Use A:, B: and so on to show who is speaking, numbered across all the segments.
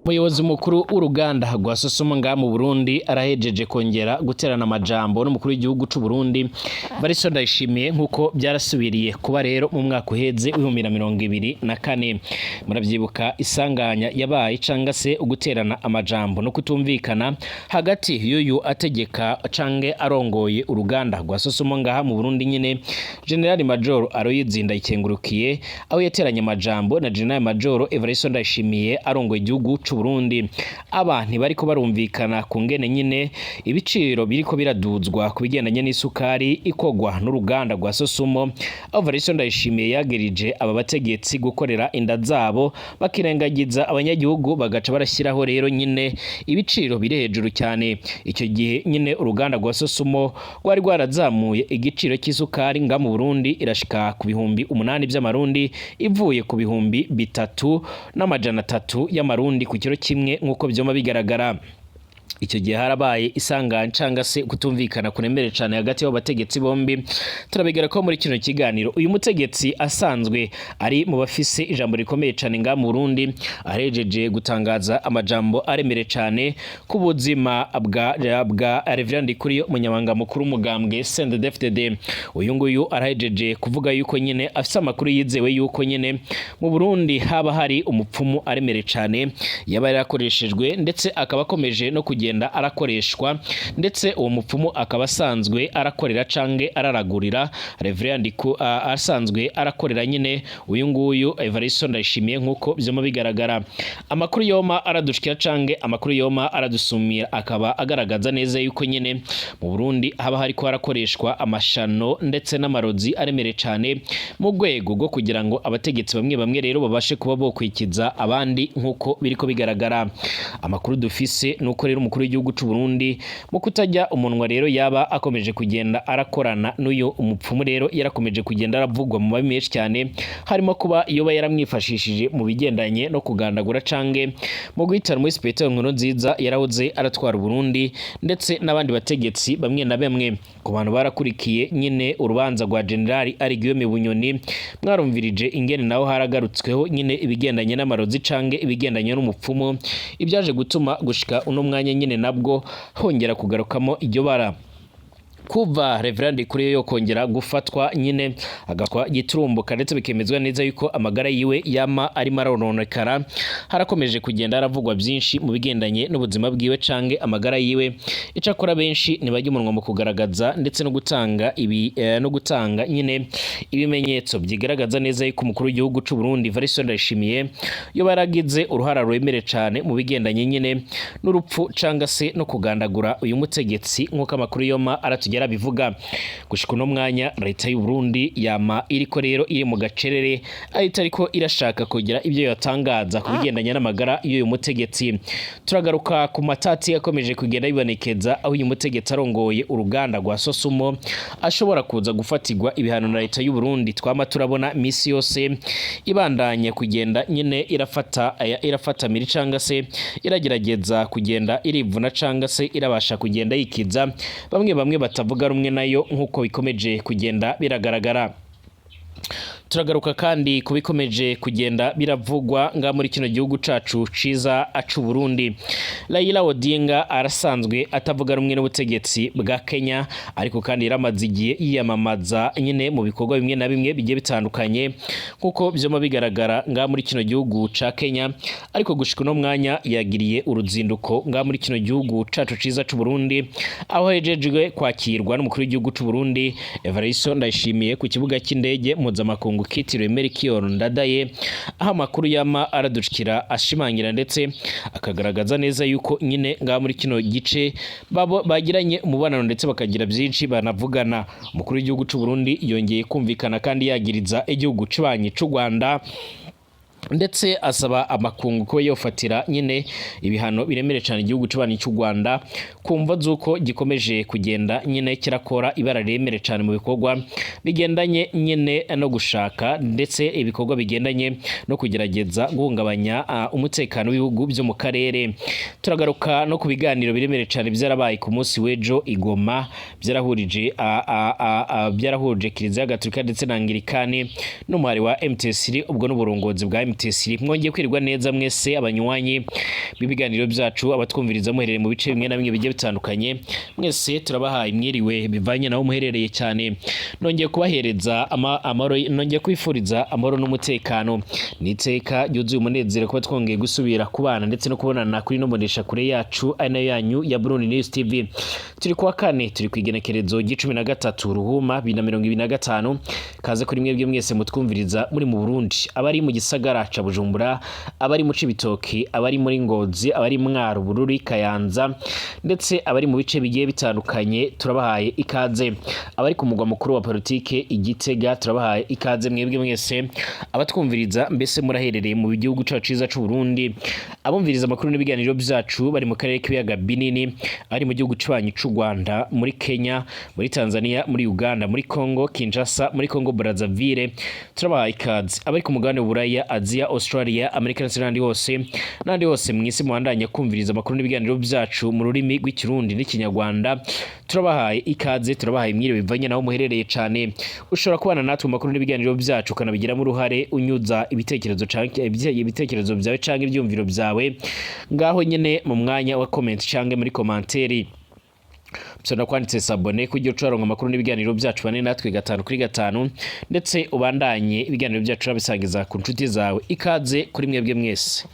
A: Umuyobozi mukuru w'uruganda rwa Sosumo ngaha mu Burundi arahejeje kongera guterana amajambo n'umukuru w'igihugu c'u Burundi Varisto Ndayishimiye, nkuko byarasubiriye kuba rero mu mwaka uheze w'2024. Muravyibuka isanganya yabaye canga se uguterana amajambo no kutumvikana hagati y'uyu ategeka cange arongoye uruganda rwa Sosumo ngaha mu Burundi nyine, General Major Aloys Ndayikengurukiye, aho yateranye amajambo na General Major Evariste Ndayishimiye arongoye igihugu c'u Burundi. Aba ntibariko barumvikana ku ngene nyine ibiciro biriko biraduzwa ku bigendanye n'isukari ikogwa n'uruganda rwa Sosumo, aho Evariste Ndayishimiye yagerije aba bategetsi gukorera inda zabo bakirengagiza abanyagihugu, bagaca barashyiraho rero nyine ibiciro biri hejuru cyane. Icyo gihe nyine uruganda rwa Sosumo rwari rwarazamuye igiciro cy'isukari nga mu Burundi, irashika ku 8000 by'amarundi, ivuye ku 3300 y'amarundi ku kiro kimwe, nk'uko byoma bigaragara. Icyo gihe harabaye isanganya canga se kutumvikana kuremere cyane hagati y'abo bategetsi bombi. Turabigera ko muri kino kiganiro uyu mutegetsi asanzwe ari mu bafise ijambo rikomeye cyane nga mu Burundi ahejeje gutangaza amajambo aremere cyane ku buzima bwa Reverend Ndikuriyo, umunyamabanga mukuru w'umugambwe CNDD-FDD. Uyu nguyu arahejeje kuvuga yuko nyine afise amakuru yizewe yuko nyine mu Burundi haba hari umupfumu aremere cyane yaba yarakoreshejwe, ndetse akaba akomeje no kugenda arakoreshwa, ndetse uwo mupfumu akaba asanzwe arakorera cange araragurira Reverend ku asanzwe arakorera nyine uyu nguyu Evaristo Ndayishimiye, nkuko vyoma bigaragara. Amakuru yoma aradushikira cange amakuru yoma aradusumira akaba agaragaza neza yuko nyine mu Burundi haba hariko harakoreshwa amashano ndetse n'amarozi aremere cane mu rwego rwo kugira ngo abategetsi bamwe bamwe rero babashe kuba bokwikiza abandi, nkuko biriko bigaragara. Amakuru dufise nuko rero umukuru w'igihugu c'u Burundi mu kutajya umunwa rero yaba akomeje kugenda arakorana n'uyu umupfumu rero yarakomeje kugenda aravugwa mu mabi menshi cyane, harimo kuba yoba yaramwifashishije mu bigendanye no kugandagura cange mu guhitana muri Petero Nkurunziza yarahoze aratwara Burundi, ndetse n'abandi bategetsi bamwe na bamwe. Ku bantu barakurikiye nyine urubanza rwa General Guillaume Bunyoni, mwarumvirije ingene naho haragarutsweho nyine ibigendanye n'amarozi cange ibigendanye n'umupfumu, ibyaje gutuma gushika uno mwanya nyine nabwo hongera kugarukamo iryo bara. Kuva Reverend kuri yo kongera gufatwa nyine agatwa giturumbuka, ndetse bikemezwa neza yuko amagara yiwe yama arimo arononekara, harakomeje kugenda haravugwa byinshi mu bigendanye n'ubuzima bwiwe cange amagara yiwe. Icakora benshi ntibajya umunwa mu kugaragaza ndetse no gutanga ibi no gutanga nyine ibimenyetso byigaragaza neza yuko umukuru w'igihugu c'u Burundi Evariste Ndayishimiye yo baragize uruhara rwemere cane mu bigendanye nyine n'urupfu canga se no kugandagura uyu mutegetsi, nk'uko amakuru yoma aratugera bivuga. Gushika uno mwanya leta y'u Burundi yama iriko rero iri mu gacerere, ahita ariko irashaka kugira ibyo yatangaza ku bigendanye n'amagara y'uyu mutegetsi. Turagaruka ku matati yakomeje kugenda bibonekeza, aho uyu mutegetsi arongoye uruganda rwa Sosumo ashobora kuza gufatirwa ibihano na leta y'u Burundi, twama turabona misi yose ibandanya kugenda nyine irafata miri canga se iragerageza kugenda irivuna canga se irabasha kugenda yikiza bamwe bamwe batavuga rumwe nayo, nk'uko bikomeje kugenda biragaragara. Turagaruka kandi kubikomeje kugenda biravugwa nga muri kino gihugu cacu ciza acu Burundi. Raila Odinga arasanzwe atavuga rumwe n'ubutegetsi bwa Kenya, ariko kandi yaramaze igihe yiyamamaza nyine mu bikorwa bimwe na bimwe bigiye bitandukanye, nkuko vyoma bigaragara nga muri kino gihugu ca Kenya. Ariko gushika uno mwanya yagiriye uruzinduko nga muri kino gihugu cacu ciza c'u Burundi, aho hejejwe kwakirwa n'umukuru w'igihugu c'u Burundi Evariste Ndayishimiye ku kibuga cy'indege mpuzamakungu kitiriwe Melchior Ndadaye, aho amakuru yama aradushikira ashimangira ndetse akagaragaza neza yuko nyine ngaha muri kino gice bagiranye umubonano ndetse bakagira byinshi banavugana. Umukuru w'igihugu c'u Burundi yongeye kumvikana kandi yagiriza igihugu c'ubanyi c'u Rwanda, ndetse asaba amakungu kuba yofatira nyine ibihano biremere cyane igihugu c'ubanyi cy'u Rwanda kumva z'uko gikomeje kugenda nyine kirakora ibara riremere cyane mu bikorwa bigendanye nyine no gushaka ndetse ibikorwa bigendanye no kugerageza guhungabanya umutekano w'ibihugu byo mu karere. Turagaruka no ku biganiro biremere cyane byarabaye ku munsi w'ejo i Goma, byarahurije Kiliziya Gatolika ndetse na Anglikani n'umuhari wa MTS, ubwo n'uburongozi bwa MTS. Mutesiri. Mwongeye kwirirwa neza mwese abanywanyi b'ibiganiro byacu, abatwumviriza muherereye mu bice bimwe na bimwe bigiye bitandukanye, mwese turabahaye mwiriwe bivanye naho muherereye cyane. Nongeye kubahereza amahoro, nongeye kwifuriza amahoro n'umutekano. Niteka ryuzuye umunezero kuba twongeye gusubira kubana ndetse no kubonana kuri no mbonesha kure yacu, ari nayo yanyu ya Burundi News TV. Turi kuwa kane, turi ku igenekerezo ry'icumi na gatatu Ruhuma 2025. Kaze kuri mwebwe mwese mutwumviriza muri mu Burundi, abari mu gisagara ca Bujumbura, abari mu Cibitoki, abari muri Ngozi, abari Mwaro, Bururi, Kayanza, ndetse abari mu bice bigiye bitandukanye, turabahaye ikaze. Abari ku mugwa mukuru wa politike i Gitega, turabahaye ikaze mwebwe mwese abatwumviriza mbese muraherereye mu gihugu cacu ciza c'u Burundi. Abumviriza amakuru n'ibiganiro byacu bari mu karere k'ibiyaga binini, ari mu gihugu cy'ubanyi c'u Rwanda, muri Kenya, muri Tanzania, muri Uganda, muri Congo Kinshasa, muri Congo Brazzaville, turabahaye ikaze. Abari ku mugabane w'Uburaya, Aziya, Australia, Amerika ndetse n'ahandi hose mw'isi muhandanya kumviriza amakuru n'ibiganiro byacu mu rurimi rw'Ikirundi n'Ikinyarwanda, turabahaye ikaze, turabahaye mwiriwe bivanye naho muherereye cane. Ushobora kubana natwe mu makuru n'ibiganiro byacu, ukanabigiramo uruhare unyuza ibitekerezo canke ibitekerezo byawe canke ivyumviro byawe ngaho nyene mu mwanya wa comment canke muri commentaire. Ushobora kwanditse s'abonner kugira ucaronka amakuru n'ibiganiro byacu, bane natwe gatanu kuri gatanu, ndetse ubandanye ibiganiro byacu urabisangiza ku nshuti zawe. Ikaze kuri mwebwe mwese.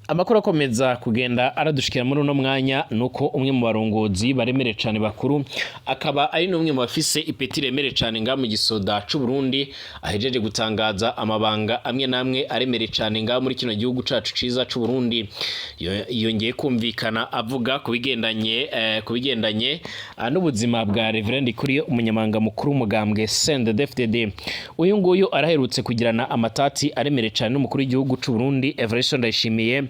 A: Amakuru akomeza kugenda aradushikira muri uno mwanya nuko umwe mu barongozi baremere cane bakuru, akaba ari n'umwe mu bafise ipeti remere cane ngaha mu gisoda c'u Burundi, ahejeje gutangaza amabanga amwe n'amwe aremere cane ngaha muri kino gihugu cacu ciza c'u Burundi. Yongeye kumvikana avuga ku bigendanye n'ubuzima bwa Reverend Kuriyo, umunyamabanga mukuru w'umugambwe CNDD-FDD. Uyu nguyu araherutse kugirana amatati aremere cane n'umukuru w'igihugu c'u Burundi Evariste Ndayishimiye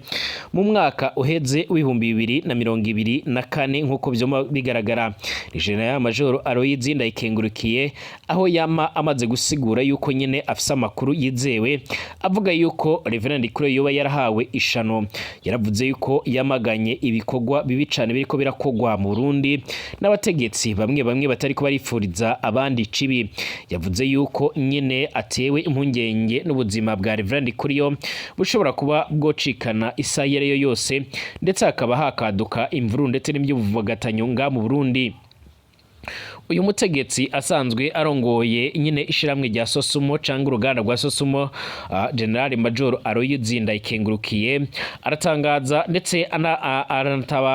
A: mu mwaka uheze w'2024. Nk'uko vyoma bigaragara, ni General Major Aloyizi Ndayikengurukiye, aho yama amaze gusigura yuko nyene afise amakuru yizewe avuga yuko Reverend Kuriyo yoba yarahawe ishano. Yaravuze yuko yamaganye ibikorwa bibi cane biriko birakogwa mu Burundi n'abategetsi bamwe bamwe batariko barifuriza abandi cibi. Yavuze yuko nyene atewe impungenge n'ubuzima bwa Reverend Kuriyo bushobora kuba bwocikana isaha iyo ariyo yose, ndetse hakaba hakaduka imvururu ndetse n'imyivumbagatanyo nga mu Burundi. Uyu mutegetsi asanzwe arongoye nyine ishiramwe rya Sosumo cyangwa uruganda rwa Sosumo, General Major Aloyizi Ndayikengurukiye, aratangaza ndetse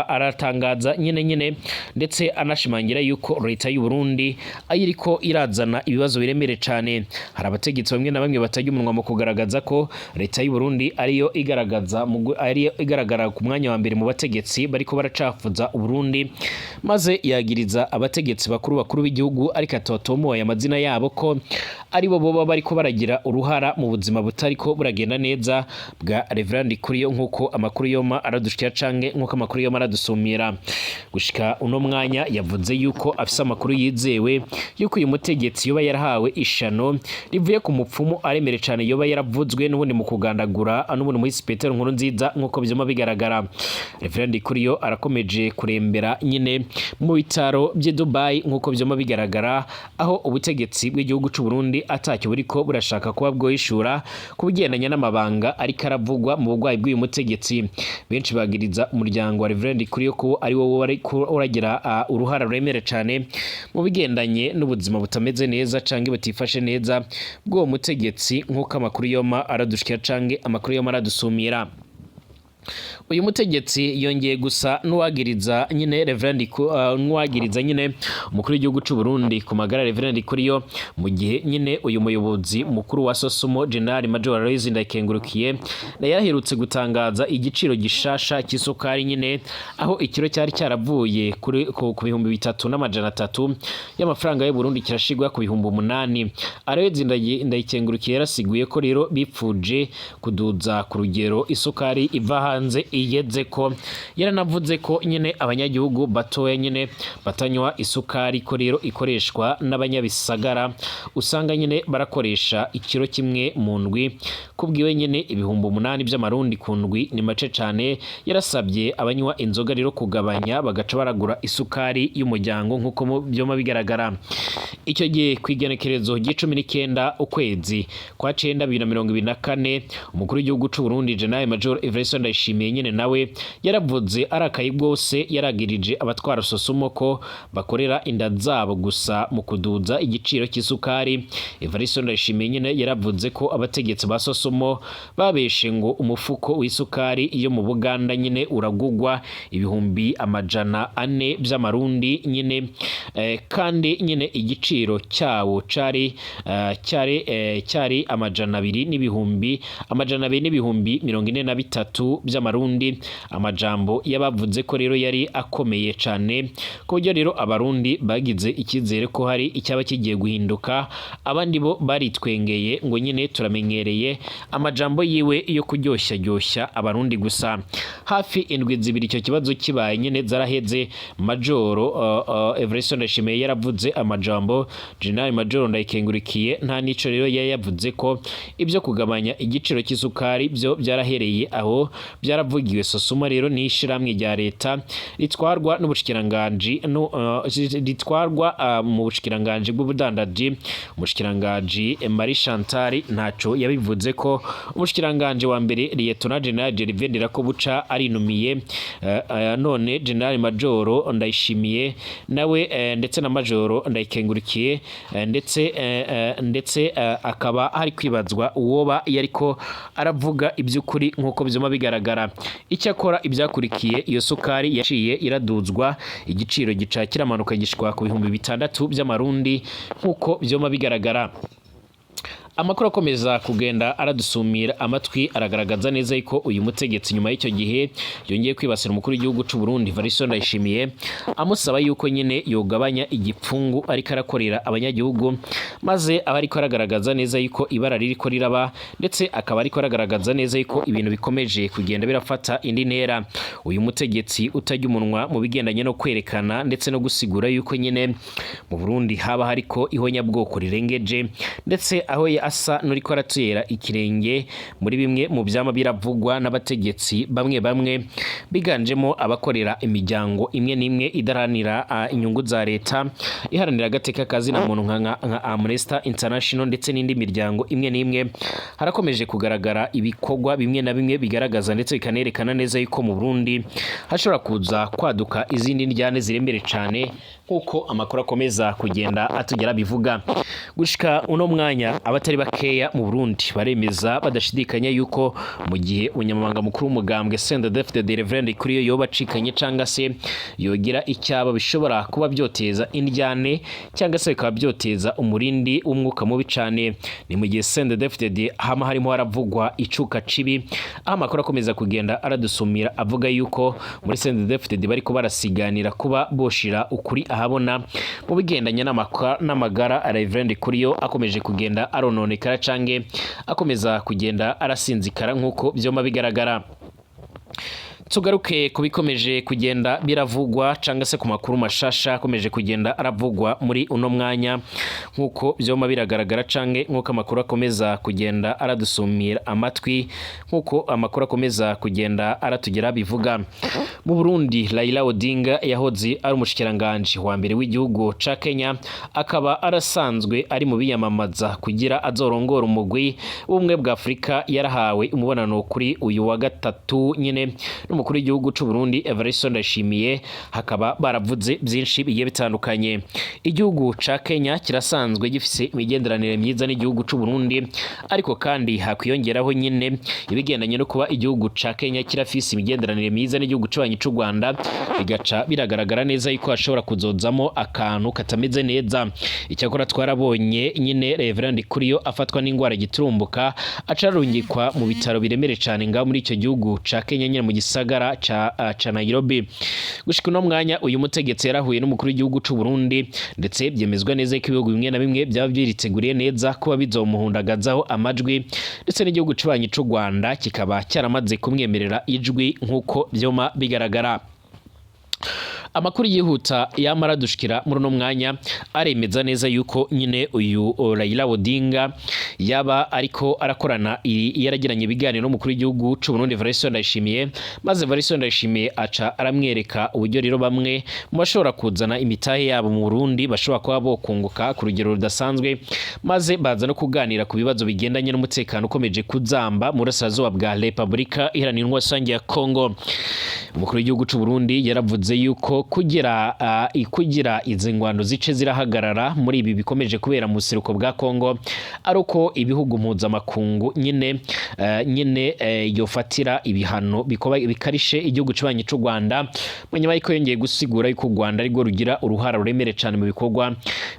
A: aratangaza nyine ndetse anashimangira yuko leta y'u Burundi ayiriko irazana ibibazo biremere cane. Hari abategetsi bamwe na bamwe batajya umunwa mu kugaragaza ko leta y'u Burundi ariyo igaragaza ariyo igaragara ku mwanya wa mbere mu bategetsi bariko baracafuza Uburundi, maze yagiriza abategetsi bakuru bakuru b'igihugu, ariko atotomoye amazina yabo, ko aribo boba bariko baragira uruhara mu buzima butariko buragenda neza bwa Reverend Kuriyo, nk'uko amakuru yoma aradushikira canke nk'uko amakuru yoma aradusumira gushika uno mwanya. Yavuze yuko afise amakuru yizewe yuko uyu mutegetsi yoba yarahawe ishano rivuye ku mupfumu aremere cane, yoba yaravuzwe n'ubundi mu kugandagura n'ubundi muri Petero Nkuru Nziza. Nk'uko vyoma bigaragara, Reverend Kuriyo arakomeje kurembera nyine mu bitaro by'i Dubai, nk'uko vyoma bigaragara, aho ubutegetsi bw'igihugu c'u Burundi atacyo buriko burashaka kuba bwohishura ku bigendanye n'amabanga ariko aravugwa mu burwayi bw'uyu mutegetsi. Benshi bagiriza umuryango wa Reverend Kuriyo ko ari wo wariko uragira uruhara ruremere cane mu bigendanye n'ubuzima butameze neza canke butifashe neza bw'uwo mutegetsi, nk'uko amakuru yoma aradushikira canke amakuru yoma aradusumira. Uyu mutegetsi yongeye gusa n'uwagiriza nyine Reverend n'uwagiriza nyine umukuru w'igihugu c'u Burundi ku magara Reverend Kuriyo, mu gihe nyine uyu muyobozi mukuru wa Sosumo, General Major Aloys Ndayikengurukiye, yaraherutse gutangaza igiciro gishasha cy'isukari nyine, aho ikiro cyari cyaravuye ku 3,300 y'amafaranga y'u Burundi kirashigwa ku 8,000. Aloys Ndayikengurukiye yarasiguye ko rero bipfuje kuduza ku rugero isukari iva hanze. hanze igeze ko. Yaranavuze ko nyene abanyagihugu batoya nyene batanywa isukari, ko rero ikoreshwa n'abanyabisagara, usanga nyene barakoresha ikiro kimwe mu ndwi. Kubwiwe nyene 8000 by'amarundi ku ndwi ni mace cane. Yarasabye abanywa inzoga rero kugabanya, bagaca baragura isukari y'umuryango nk'uko byoma bigaragara. Icyo gihe ku igenekerezo ry'icumi n'icyenda ukwezi kwa cenda 2024, umukuru w'igihugu c'u Burundi, General Major Evariste Ndayishimiye, nyene nawe yaravuze arakaye bwose. Yaragirije abatwara SOSUMO ko bakorera inda zabo gusa mu kuduza igiciro cy'isukari. Evariste Ndayishimiye nyene yaravuze ko abategetsi ba SOSUMO babeshe ngo umufuko w'isukari iyo mu Buganda nyine uragugwa 400,000 by'amarundi nyine, kandi nyine igiciro cyawo cyari 243,000 by'amarundi. Amajambo y'abavuze ko rero yari akomeye cane, ku buryo rero abarundi bagize icyizere ko hari icyaba kigiye guhinduka. Abandi bo baritwengeye ngo nyine turamenyereye amajambo yiwe yo kuryoshya abarundi gusa. Hafi indwi 2 icyo kibazo kibaye nyine zaraheze, Majoro Evariste Ndayishimiye yaravuze amajambo. General Majoro Ndayikengurikiye nta nico rero yari yavuze ko ibyo kugabanya igiciro cy'isukari byo byarahereye aho byaravugiwe. SOSUMO rero ni ishiramwe rya leta ritwarwa n'ubushikiranganji no, ritwarwa mu bushikiranganji bw'ubudandaji. Umushikiranganji Marie Chantal ntaco yabivuze ko. Umushikiranganji wa mbere, Lieutenant General Gervais Ndirakobuca, arinumiye. None General Majoro Ndayishimiye nawe, ndetse na Majoro Ndayikengurikiye, ndetse akaba hari kwibazwa uwoba yariko aravuga iby'ukuri nk'uko byuma bigaragara. Icyakora ibyakurikiye, iyo sukari yaciye iraduzwa, igiciro gica kiramanuka gishwa ku 6000 by'amarundi nk'uko byuma bigaragara. Amakuru akomeza kugenda aradusumira amatwi aragaragaza neza yuko uyu mutegetsi nyuma y'icyo gihe yongeye kwibasira umukuru w'igihugu c'u Burundi Evariste Ndayishimiye, amusaba yuko nyine yogabanya igipfungu ariko arakorera abanyagihugu, maze aba ariko aragaragaza neza yuko ibara ririko riraba, ndetse akaba ariko aragaragaza neza yuko ibintu bikomeje kugenda birafata indi ntera. Uyu mutegetsi utajya umunwa mu bigendanye no kwerekana ndetse no gusigura yuko nyine mu Burundi haba hariko ihonyabwoko rirengeje, ndetse aho asa n'uriko aratera ikirenge muri bimwe mu vyama biravugwa n'abategetsi bamwe bamwe, biganjemo abakorera imiryango imwe n'imwe idaharanira inyungu za leta, iharanira agateka kazina muntu nka Amnesty International ndetse n'indi miryango imwe n'imwe. Harakomeje kugaragara ibikorwa bimwe na bimwe bigaragaza ndetse bikanerekana neza yuko mu Burundi hashobora kuza kwaduka izindi ndyane zirembere cane, nk'uko amakuru akomeza kugenda atugera bivuga. Gushika uno mwanya, abatari bakeya mu Burundi baremeza badashidikanya yuko mu gihe umunyamabanga mukuru w'umugambwe CNDD-FDD Reverend Ndikuriyo yoba acikanye canga se yogira icyaba, bishobora kuba byoteza indyane cyangwa se bikaba byoteza umurindi w'umwuka mubi cane. Ni mu gihe CNDD-FDD hama harimo haravugwa icuka cibi, aho amakuru akomeza kugenda aradusumira avuga yuko muri CNDD-FDD bariko barasiganira kuba boshira ukuri ahabona mu bigendanye n'amagara Reverend Ndikuriyo akomeje kugenda arononekara cange akomeza kugenda arasinzikara nk'uko vyoma bigaragara. Tugaruke ku bikomeje kugenda biravugwa cyangwa se ku makuru mashasha akomeje kugenda aravugwa muri uno mwanya, nk'uko vyoma biragaragara canke nk'uko amakuru akomeza kugenda aradusumira amatwi, nk'uko amakuru akomeza kugenda aratugera bivuga. Mu Burundi, Raila Odinga yahoze ari umushikiranganje wa mbere w'igihugu ca Kenya, akaba arasanzwe ari mu biyamamaza kugira azorongora umugwi w'ubumwe bwa Afurika, yarahawe umubonano kuri uyu wa gatatu nyine n'umukuru w'igihugu c'u Burundi Evariste Ndayishimiye, hakaba baravuze byinshi bigiye bitandukanye. Igihugu ca Kenya kirasanzwe gifise imigenderanire myiza n'igihugu c'u Burundi, ariko kandi hakwiyongeraho nyine ibigendanye no kuba igihugu ca Kenya kirafise imigenderanire myiza n'igihugu c'abanyi c'u Rwanda, bigaca biragaragara neza yuko hashobora kuzozamo akantu katameze neza. Icyakora twarabonye nyine Reverend Ndikuriyo afatwa n'ingwara giturumbuka, aca arungikwa mu bitaro biremere cane ngaho muri icyo gihugu ca Kenya nyine mu gisagara gisagara ca Nairobi. Gushika uno mwanya, uyu mutegetsi yarahuye n'umukuru w'igihugu c'u Burundi, ndetse byemezwa neza ko ibihugu bimwe na bimwe byaba byiriteguriye neza kuba bizomuhundagazaho amajwi, ndetse n'igihugu kibanyi c'u Rwanda kikaba cyaramaze kumwemerera ijwi nk'uko vyoma bigaragara. Amakuru yihuta yamara dushikira muri uno mwanya aremeza neza yuko nyine uyu Raila Odinga yaba ariko arakorana, yaragiranye ibiganiro n'umukuru w'igihugu c'u Burundi Evariste Ndayishimiye, maze Evariste Ndayishimiye aca aramwereka uburyo rero bamwe mu bashobora kuzana imitahe yabo mu Burundi bashobora kuba bokunguka ku rugero rudasanzwe, maze baza no kuganira ku bibazo bigendanye n'umutekano ukomeje kuzamba mu burasirazuba bwa Repubulika Iharanira Intwaro Rusange ya Kongo. Umukuru w'igihugu c'u Burundi yaravuze yuko kugira izi ngwano zice zirahagarara muri ibi bikomeje kubera mu buseruko bwa Kongo ari uko ibihugu mpuzamakungu nyine yofatira ibihano bikoba bikarishe igihugu kibanyi c'u Rwanda, mu nyuma y'uko yongeye gusigura yuko u Rwanda arirwo rugira uruhara ruremere cane mu bikorwa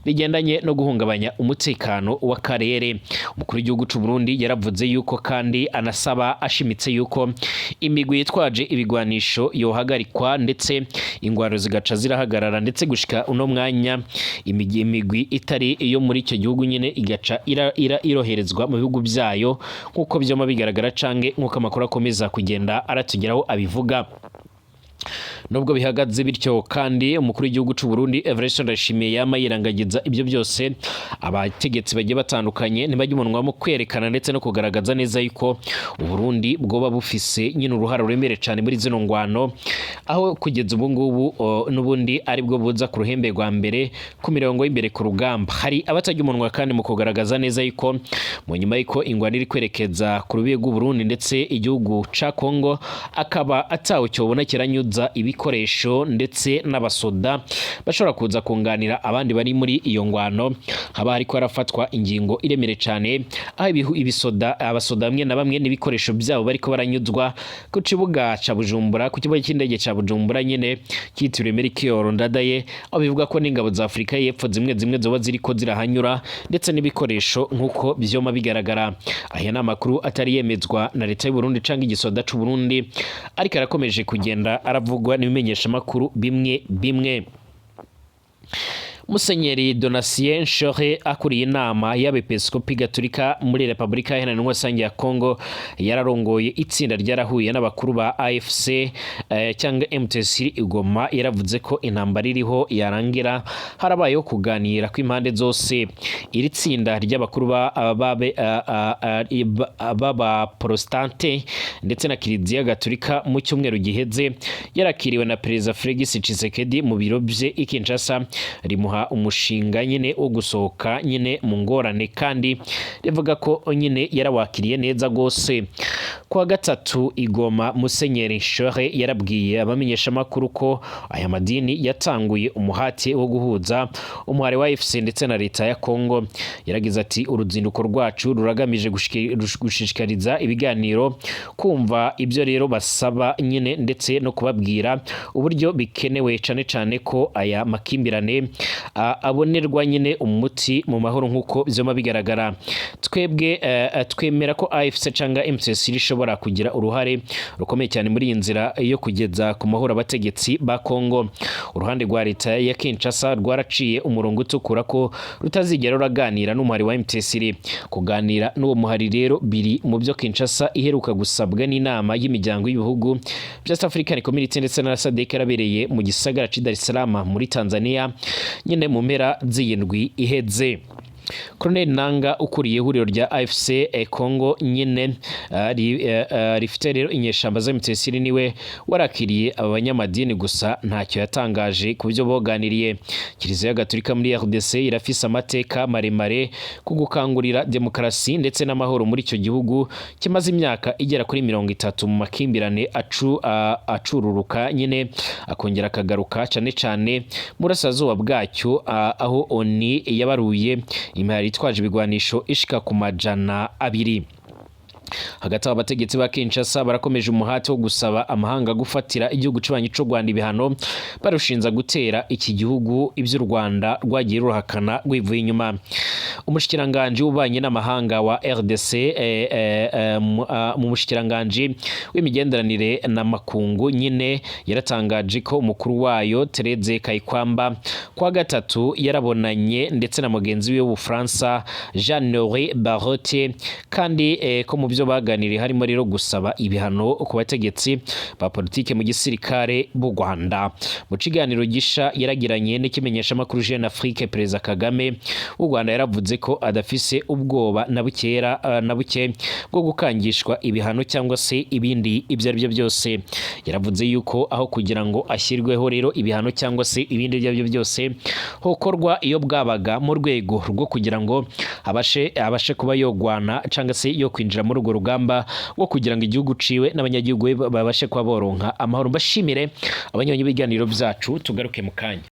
A: bigendanye no guhungabanya umutekano w'akarere. Umukuru w'igihugu c'u Burundi yaravuze yuko kandi anasaba ashimitse yuko imigwi yitwaje ibigwanisho yohagarikwa, ndetse ingwano zigaca zirahagarara, ndetse gushika uno mwanya imigwi itari iyo muri icyo gihugu nyine igaca iroherezwa mu bihugu byayo, nk'uko vyoma bigaragara canke nk'uko amakuru akomeza kugenda aratugeraho abivuga. Nubwo bihagaze bityo kandi, umukuru w'igihugu c'u Burundi Evariste Ndayishimiye yama yirangagiza ibyo byose. Abategetsi bagiye batandukanye ntibajya umunwa mu kwerekana ndetse no kugaragaza neza yuko Uburundi bwoba bufise nyine uruhara ruremere cane muri zino ngwano, aho kugeza ubu ngubu n'ubundi aribwo buza ku ruhembe rwa mbere ku mirongo y'imbere ku rugamba. Hari abatajya umunwa kandi mu kugaragaza neza yuko mu nyuma y'uko ingwano iri kwerekeza ku rubibe rw'u Burundi ndetse igihugu ca Kongo akaba atawe cyobona kiranyuza ibikoresho ndetse n'abasoda bashobora kuza kunganira abandi bari muri iyo ngwano, haba hariko harafatwa ingingo iremere cane, aho ibisoda, abasoda bamwe na bamwe n'ibikoresho byabo bariko baranyuzwa ku kibuga ca Bujumbura, ku kibuga cy'indege ca Bujumbura nyine cyitiriwe Melchior Ndadaye, aho bivuga ko n'ingabo za Afurika y'Epfo zimwe zimwe zoba ziriko zirahanyura ndetse n'ibikoresho, nk'uko vyoma bigaragara. Aya ni amakuru atari yemezwa na leta y'u Burundi canke igisoda c'u Burundi, ariko arakomeje kugenda aravugwa n'ibimenyeshamakuru bimwe bimwe. Musenyeri Donatien Nshole, akuriye inama y'Abepiskopi Gatolika muri Repubulika Iharanira Intwaro ya Kongo, yararongoye itsinda ryarahuye n'abakuru ba AFC cyangwa MTC Igoma, yaravuze ko intambara iriho yarangira harabayeho kuganira kw'impande zose. Iri tsinda ry'abakuru b'aba Protestante ndetse na Kiliziya Gatolika mu cyumweru giheze yarakiriwe na Perezida Felix Tshisekedi mu biro bye i Kinshasa, rimuha umushinga nyine wo gusohoka nyine mu ngorane, kandi rivuga ko nyine yarawakiriye neza gose. Kuwa gatatu igoma, Musenyeri Nshole yarabwiye abamenyeshamakuru ko aya madini yatanguye umuhati wo guhuza umuhari wa AFC ndetse na leta ya Kongo. Yaragize ati: "Uruzinduko rwacu ruragamije gushishikariza ibiganiro, kumva ibyo rero basaba nyine, ndetse no kubabwira uburyo bikenewe cane cane ko aya makimbirane abonerwa nyine umuti mu mahoro, nk'uko vyoma bigaragara. Twebwe twemera ko AFC canga MCC rishobora kugira uruhare rukomeye cyane muri iyi nzira yo kugeza ku mahoro abategetsi ba Kongo. Uruhande rwa leta ya Kinshasa rwaraciye umurongo utukura ko rutazigera ruraganira n'umuhari wa MTC. Kuganira n'uwo muhari rero biri mu byo Kinshasa iheruka gusabwa n'inama y'imiryango y'ibihugu bya East African Community ndetse na SADC yarabereye mu gisagara c'i Dar es Salaam muri Tanzania nyine mu mpera z'iyindwi iheze. Colonel Nanga, ukuriye ihuriro rya AFC Congo nyine rifite rero inyeshamba za MTC, niwe warakiriye aba banyamadini, gusa ntacyo yatangaje ku byo boganiriye. Kiliziya Gatolika muri RDC irafise amateka maremare ku gukangurira demokarasi ndetse n'amahoro muri icyo gihugu kimaze imyaka igera kuri 30 mu makimbirane acururuka nyine akongera akagaruka, cane cane mu burasirazuba bwacyo, aho ONU yabaruye imihari itwaje ibigwanisho ishika ku 200. Hagati aho, abategetsi ba Kinshasa barakomeje umuhati wo gusaba amahanga gufatira igihugu kibanyi c'u Rwanda ibihano, barushinza gutera iki gihugu, ibyo u Rwanda rwagiye ruhakana rwivuye inyuma. Umushikiranganje w'ububanyi n'amahanga wa RDC, mu mushikiranganje w'imigenderanire n'amakungu nyine, yaratangaje ko umukuru wayo Therese Kayikwamba kwa gatatu yarabonanye ndetse na mugenzi we w'Ubufaransa Jean-Noël Barrot, kandi ko mu byo baganiriye harimo rero gusaba ibihano ku bategetsi ba politike mu gisirikare b'u Rwanda. Mu kiganiro gisha yaragiranye n'ikimenyeshamakuru Jeune Afrique, Perezida Kagame w'u Rwanda yaravuze ko adafise ubwoba na bukera na buke bwo gukangishwa ibihano cyangwa se ibindi ibyo ari byo byose. Yaravuze yuko aho kugira ngo ashyirweho rero ibihano cyangwa se ibindi ibyo ari byo byose, hokorwa iyo bwabaga mu rwego rwo kugira ngo abashe kuba yogwana cyangwa se yo kwinjira muri urwo rugamba rwo kugira ngo igihugu ciwe n'abanyagihugu be babashe kuba boronka amahoro. Mbashimire abanywanyi b'ibiganiro byacu, tugaruke mu kanya.